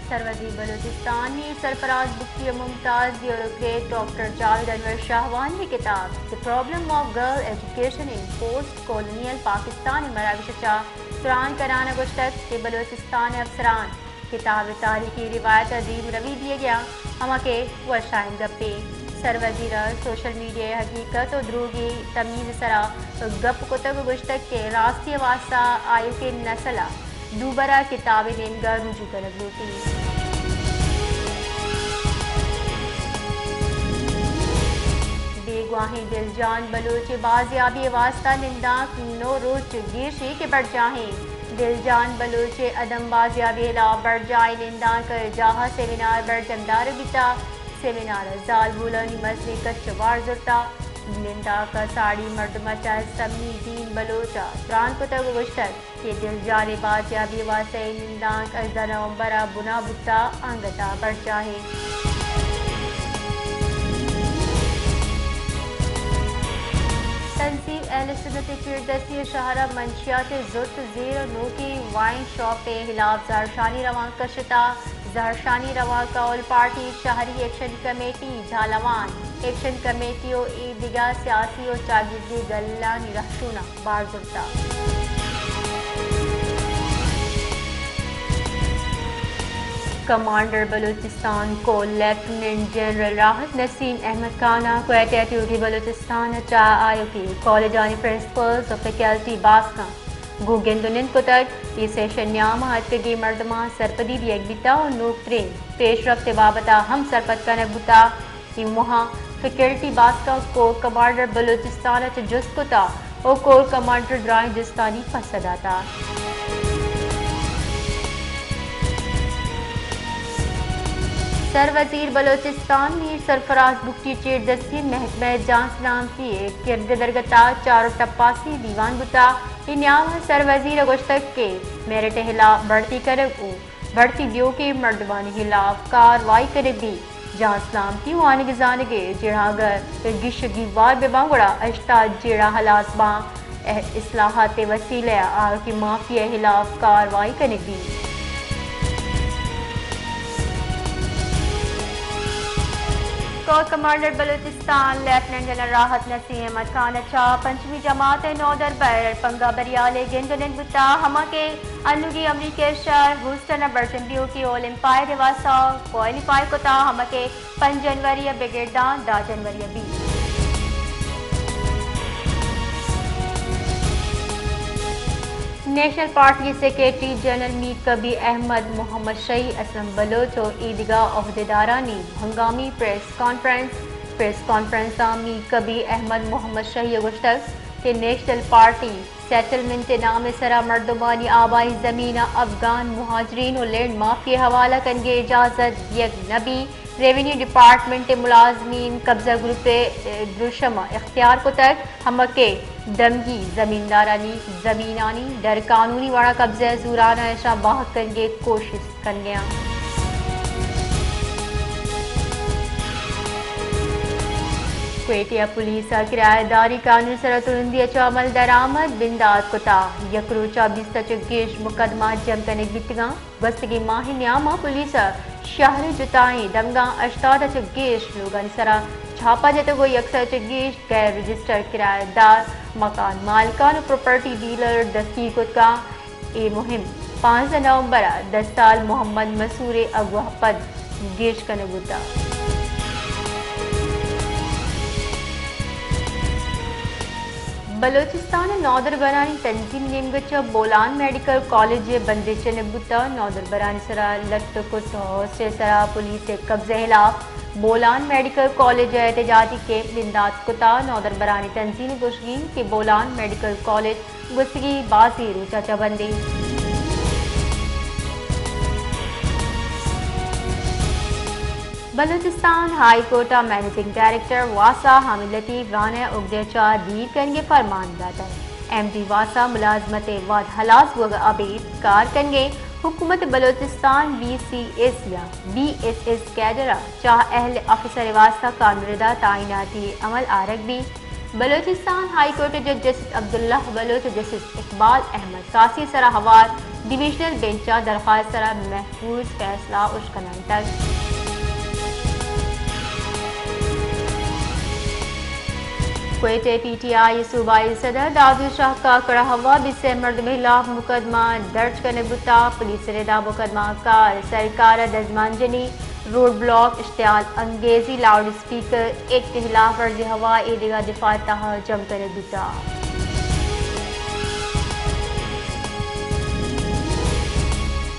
سروزیر بلوچستان میر سرفراز بگٹی ءِ ممتاز bureaucrat doctor Javed انور شاہوانی ءِ کتاب the problem of girl education in post colonial Pakistan ءِ مراگش ءَ چہ تران کنان ءَ گوشتگ کہ بلوچستان ءِ افسران کتاب ءِ تاریخی روایت ءَ دیمروی دیگ ءَ آں، ہما کہ وشائیں گپے۔ سروزیر ءَ سوشل میڈیا ءِ حقیقت ءُ دروگی تمیز ءِ سرا گپ کتگ ءُ گوشتگ کہ راستی ءِ واستہ آیوکیں نسل ءَ دوبرہ کتاب ءِ نیمگ ءَ رجوع کنگ لوٹیت۔ بیگواہیں دلجان بلوچ ءِ بازیابی ءِ واستہ نندانک نو روچ گیش ایں کہ برجاہیں۔ دلجان بلوچ ءِ عدم بازیابی ءِ ہلاف برجاہیں نندانک ءِ جاہ ءَ سیمینار برجم دارگ بیتگ۔ سیمینار ءَ زالبولانی مزنیں کچ ءَ بار زرتگ۔ نندانک ءَ ساڑی مردم ءَ چہ سمی دین بلوچ ءَ تران کتگ ءُ گوشتگ کہ دلجان ءِ بازیابی ءِ واستہ اے نندانک ہژدہ نومبر ءَ بنا بوتگ، انگت ءَ برجاہ ایں۔ تنظیم اہل سنت ءِ چیردستی ءَ شہر ءَ منشیات ءِ زرت زیر ءُ نوکیں وائن شاپ ءِ ہلاف زہرشانی روانک کشتگ۔ زہرشانی روانک ءَ آل پارٹی شہری action committee Jhalawan, action committee ءُ اے دگہ سیاسی ءُ چاگردی گلانی رہشوناں بار زرتگ۔ کمانڈر بلوچستان کور لیفٹیننٹ جنرل راحت نسیم احمد خان ءَ کوئٹہ ءَ ٹیوٹی بلوچستان ءَ چہ آیوکیں کالجانی پرنسپلز ءُ فیکلٹی باسکاں گوں گند ءُ نند کتگ۔ اے سیشن ءِ نیام ءَ اتکگیں مردماں سرپدی دیگ بیتگ ءُ نوکتریں پیشرفت ءِ بابت ءَ ہم سرپد کنگ بوتگ۔ اے موہ ءَ فیکلٹی باسکاں کور کمانڈر بلوچستان ءَ چہ جست کتگ ءُ کور کمانڈر درائیں جستانی پسہ داتگ۔ سر وزیر بلوچستان میر سرفراز بگٹی ءِ چیردستی ءَ محکمہ جان سلامتی ءِ کرد ءِ درگت ءَ چار ءُ ٹپاسی دیوان بوتگ۔ اے نیام ءَ سر وزیر ءَ گوشتگ کہ میرٹ ءِ ہلاف بھرتی کنگ ءُ بھرتی دیوکیں مردمانی ہلاف کاروائی کنگ بیت۔ جان سلامتی ءُ وانگ زانگ ءِ جیڑہاں اگر گیش گیوار بہ باں گڑا ہشتاد جیڑہ ہلاس باں۔ اصلاحات ءِ وسیلہ ءَ آیوکیں مافیا ءِ ہلاف کاروائی کنگ بیت۔ Corps commander Balochistan lieutenant general Rahat Naseem Ahmed Khan ءَ چہ پنچمی جماعت ءِ نودربر پنگا بریال ءِ گند ءُ نند بوتگ، ہما کہ انوگی امریکہ ءِ شہر ہیوسٹن ءَ برجم بیوکیں اولمپائڈ ءِ واستہ کوالیفائی کتگ، ہما کہ پنچ جنوری ءَ بگر داں دہ جنوری ءَ بیت۔ نیشنل پارٹی ءِ سیکرٹری جنرل میر کبیر احمد محمد شہی اسلم بلوچ ءُ ایدگہ عہدیدارانی ہنگامی پریس کانفرنس۔ پریس کانفرنس ءَ میر کبیر احمد محمد شہی ءَ گوشتگ کہ نیشنل پارٹی سیٹلمنٹ ءِ نام ءِ سرا مردمانی آبائی زمین ءَ افغان مہاجرین ءُ لینڈ مافیا ءِ حوالہ کنگ ءِ اجازت دیگ نہ بیت۔ ریونیو ڈیپارٹمنٹ ءِ ملازمین قبضہ گروپ ءِ دروشم ءَ اختیار کتگ، ہما کہ دمگی زمیندارانی زمینانی غیر قانونی وڑا قبضہ ءِ زوراناں اشاں باہگ کنگ ءِ کوشست کنگ ءَ انت۔ کوئٹہ ءَ پولیس ءَ کرایہ داری قانون ءِ سرا ترندی ءَ چہ عمل درآمد بندات کتگ۔ یک روچ ءَ بیست ءَ چہ گیش مقدمہ جم کنگ بیتگ انت۔ گوستگیں ماہ ءِ نیام ءَ پولیس ءَ شہر ءِ جتائیں دمگاں ہشتاد ءَ چہ گیش لوگانی سرا چھاپہ جتگ ءُ یک سد ءَ چہ گیش غیر رجسٹرڈ کرایہ دار، مکان مالکان ءُ پراپرٹی ڈیلر دستگیر کتگ انت۔ اے مہم پانزدہ نومبر ءَ دہ سال محمد مسور ءِ اگواہ ءَ پد گیش کنگ بوتگ۔ بلوچستان ءِ نودربرانی تنظیم ءِ نیمگ ءَ چہ بولان میڈیکل کالج ءَ بندش جنگ بوتگ۔ نودربرانی سرا لٹ ءُ کٹ ءُ ہوسٹ ءِ سرا پولیس ءِ قبضہ ءِ ہلاف بولان میڈیکل کالج ءَ احتجاجی کیمپ بندات کتگ۔ نودربرانی تنظیم ءِ گوشگ انت کہ بولان میڈیکل کالج گوستگیں بازیں روچ ءَ چہ بند انت۔ بلوچستان ہائی کورٹ ءَ منیجنگ ڈائریکٹر واسا حامد لطیف رانا ءِ اگدہ ءَ چہ دیر کنگ ءِ فرمان داتگ۔ ایم ڈی واسا ملازمت ءِ وھد ہلاس بوگ ءَ ابید کار کنگ ءَ انت۔ حکومت بلوچستان بی سی ایس یا بی ایس ایس کیڈر ءَ چہ اہل آفیسر ءِ واستہ کارمرد ءِ تعیناتی ءِ عمل آرگ بیت۔ بلوچستان ہائی کورٹ ء جج جسٹس عبداللہ بلوچ ء جسٹس اقبال احمد قاضی ء سرا ہوار ڈویژنل بینچ ء درخواست ء سرا محفوظ فیصلہ اشکنائینتگ۔ کوئٹہ ء پی ٹی آئی ء صوبائی صدر دادو شاہ کاکڑ ء ہوا بیست ء مردم ء ہلاپ مقدمہ درج کنگ بوتگ۔ پولیس ء ردا مقدمہ کار سرکار ء دزمانجنی، روڈ بلاک، اشتعال انگیزی، لاؤڈ اسپیکر ایکٹ ء ہلاپ ورزی ہوا اے دگہ دفاع ء تہا جم کنگ بوتگ۔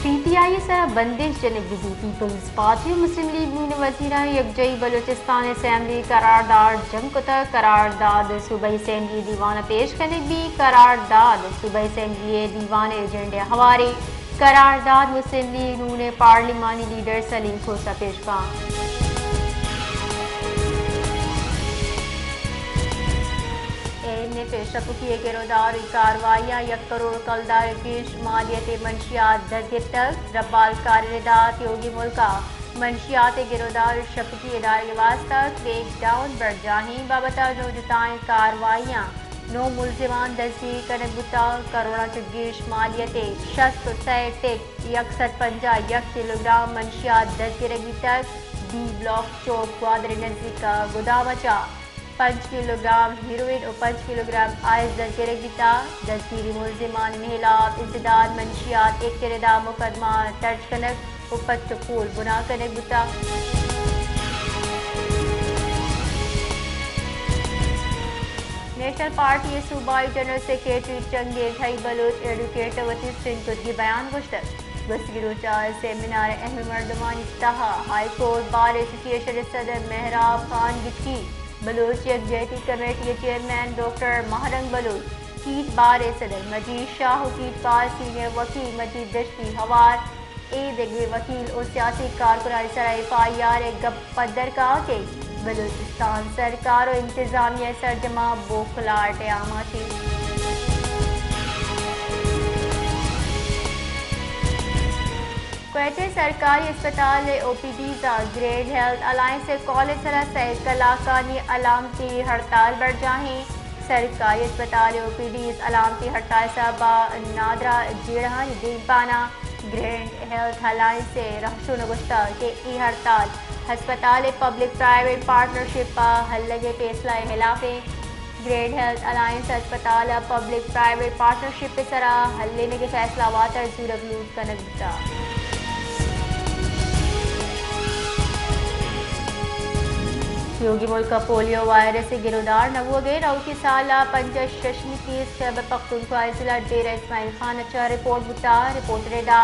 پی ٹی آئی ء سرا بندش جنگ بہ بی، پیپلز پارٹی ء مسلم لیگ نون ء وزیراں یکجائی بلوچستان اسمبلی قرارداد جنگ کتگ۔ قرارداد صوبائی اسمبلی دیوان ء پیش کنگ بی۔ قرارداد صوبائی اسمبلی ء دیوان ء ایجنڈ ء ہوارے۔ قرارداد مسلم لیگ نون ء پارلیمانی لیڈر سلیم کھوسہ پیش باں۔ اے این ایف ء شپکی ء گرودار ء کاروائیاں یک کروڑ کلدار ء گیش مالیت ء منشیات دزگپتگ۔ ربال کار ء ردا تیوگیں ملک ء منشیات ء گرودار ء شپکی ء دارگ ء واستہ کریک ڈاؤن برجاہیں بابت ء نوں جتائیں کاروائیاں نوں ملزمان دزگیر کنگ بوتگ۔ کروڑاں چہ گیش مالیت ء شست ء سئے ٹپ یک سد پنجاہ یک کلوگرام منشیات دزگرگ بیتگ۔ بی بلاک چوک گوادر ء نزیک ء گدام ء چہ پنچ کلوگرام ہیروئن ء پنچ کلوگرام آئس دزگرگ بیتگ۔ دزگیری ملزمانی ہلاپ انسداد منشیات ایکٹ ء ردا مقدمہ درج کنگ ء پٹ ء پول بنا کنگ بوتگ۔ نیشنل پارٹی ء صوبائی جنرل سیکرٹری چنگیز حئی بلوچ ایڈوکیٹ ء وتی سنگتگی بیان گوشتگ۔ گوستگیں روچ ء سیمینار ء اہم مردمانی تہا ہائی کورٹ بار ایسوسی ایشن ء صدر مہراب خان گچکی، بلوچ یکجہتی کمیٹی ء چیئرمین ڈاکٹر ماہ رنگ بلوچ، کیت بار ء صدر مجید شاہ ء کیت بار سینئر وکیل مجید دشتی ہوار، اے دگہ وکیل ء سیاسی کارکنانی سرا ایف آئی آر ء گپ پدر کاں کہ بلوچستان سرکار ء انتظامیہ ء سرجما بوکلاٹ ء آماچ انت۔ کوئٹہ ء سرکاری ہسپتال ء او پی ڈیز ء گرینڈ ہیلتھ الائنس ء کال ء سرا سئے کلاکانی علامتی ہڑتال برجاہ انت۔ سرکاری ہسپتال ء او پی ڈیز علامتی ہڑتال ء سبب ء نادراہ جیڑہانی دیمپان ء گرینڈ ہیلتھ الائنس ء رہشون ء گوشتگ کہ اے ہڑتال ہسپتال ء پبلک پرائیویٹ پارٹنرشپ ء ہلگ ء فیصلہ ء ہلاپ انت۔ گرینڈ ہیلتھ الائنس ء ہسپتال ء پبلک پرائیویٹ پارٹنرشپ ء سرا ہلینگ ء فیصلہ ء واتر زورگ لوٹ کنگ بوتگ۔ تیوگیں ملک ء پولیو وائرس ء گرودار نہ بوگ ء روکی سال ء پنجاہ ششمی کیس خیبر پختونخوا ء ضلع ڈیرہ اسماعیل خان ء چہ رپورٹ بوتگ۔ رپورٹ ء ردا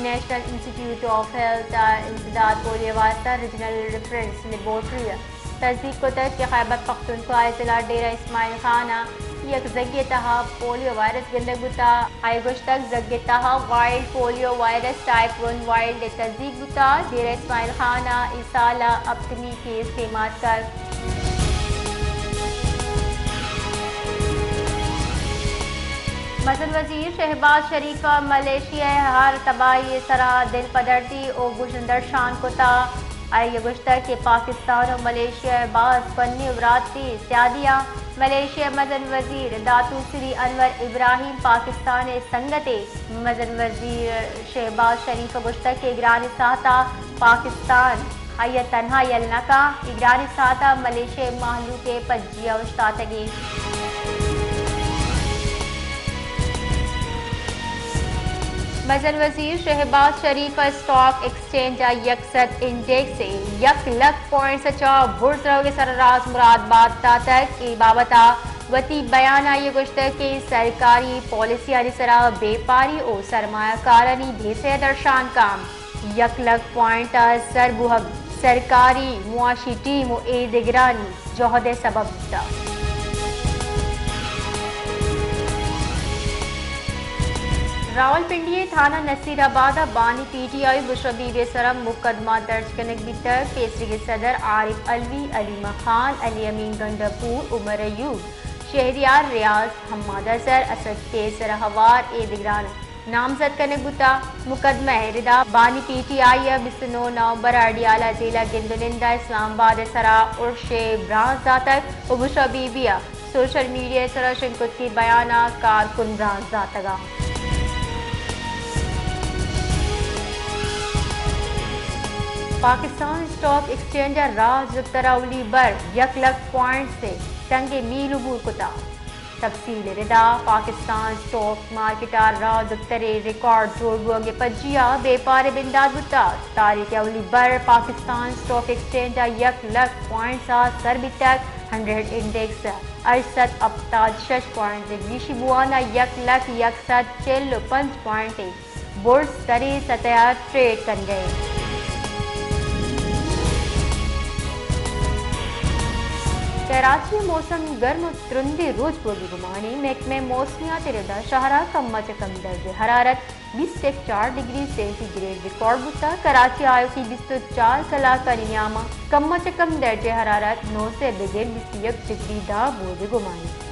نیشنل انسٹیٹیوٹ آف ہیلتھ ء انسداد پولیو ء واستہ ریجنل ریفرنس لیبارٹری ء تصدیق کتگ کہ خیبر پختونخوا ء ضلع ڈیرہ اسماعیل خان ء یک زگے ء تہا پولیو وائرس گندگ بوتگ۔ آئی ء گوشتگ زگ ء تہا wild polio virus type one wild ء تصدیق بوتگ۔ ڈیرہ اسماعیل خان ء اے سال ء ہپتمی کیس دیما اتکگ۔ مزن وزیر شہباز شریف ء ملائیشیا ء ہر تباہی ء سرا دلپدردی ء گژن درشان کتگ۔ آئی ء گوشتگ کہ پاکستان ء ملائیشیا ء باز پنی ء براتی سیادی آں۔ ملائیشیا ء مزن وزیر داتو سری انور ابراہیم پاکستان ء سنگتے۔ مزن وزیر شہباز شریف ء گوشتگ کہ گرانیں ساعت ء پاکستان آئی ء تنہا یل نہ کن، اے گرانیں ساعت ء ملائیشیا ء مہلوک ء پجی ء اوشتاتگ انت۔ مزن وزیر شہباز شریف ء اسٹاک ایکسچینج ء یک سد انڈیکس ء یک لکھ پوائنٹس ء چہ برز روگ ء سرا راز مراد بات داتگ۔ اے بابت ء وتی بیان ء آئی ء گوشتگ کہ سرکاری پالیسیانی سرا بیپاری ء سرمایہ کارانی بھیسہ ء درشان کن۔ یک لکھ پوائنٹ ء سر بوھگ سرکاری معاشی ٹیم ء اے دگرانی جہد ء سبب بوتگ۔ راولپنڈی ء تھانہ نصیر آباد ء بانی P T I Bushra be be ء سرا مقدمہ درج کنگ بیتگ۔ پیسریگیں صدر عارف علوی، علیمہ خان، علی امین گنڈا پور، عمر ایوب، شہریار ریاض، حماد اظہر، اسد پیسر ء ہوار اے دگران نامزد کنگ بوتگ۔ مقدمہ ء ردا بانی پی ٹی آئی ء بیست ء نو نومبر ء اڈیالہ جیل ء گند ء نند ء اسلام آباد ء سرا ارش ء برانز داتگ ء بشرا بی بی ء سوشل میڈیا ءِ سرا شنگ کتگیں بیان ءَ کارکن برانز داتگ اَنت۔ پاکستان اسٹاک ایکسچینج ءَ راز دپتر ءَ اولی بر یک لکھ پوائنٹس ءِ تنگیں میل عبور کتگ۔ تفصیل ءِ ردا، پاکستان اسٹاک مارکیٹ ءَ راز دپتر ءِ ریکارڈ جوڑ بوگ ءِ پجی ءَ بے پار ءُ بندات بوتگ۔ تاریخ ءِ اولی بر پاکستان اسٹاک ایکسچینج ءَ یک لکھ پوائنٹس ءَ سر بیتگ۔ ہنڈریڈ انڈیکس ہشت سد ہپتاد شش پوائنٹ ءِ گیشی بوان ءَ یک لکھ یک سد چل ءُ پنچ پوائنٹ ءِ برز تریں سطح ءَ ٹریڈ کنگ ءَ اِنت۔ کراچی ءِ موسم گرم ءُ ترندیں روچ بوگ ءِ گمان اِنت۔ محکمہ موسمیات ءِ ردا شہر ءَ کم ءَ چہ کم درجہ حرارت بیست ءُ چار ڈگری سینٹی گریڈ ریکارڈ بوتگ۔ کراچی ءَ آیوکیں بیست ءُ چار کلاکانی نیام ءَ کم ءَ چہ کم درجہ حرارت نو سد بگر بیست ءُ یک ڈگری داں بوگ ءِ گمان اِنت۔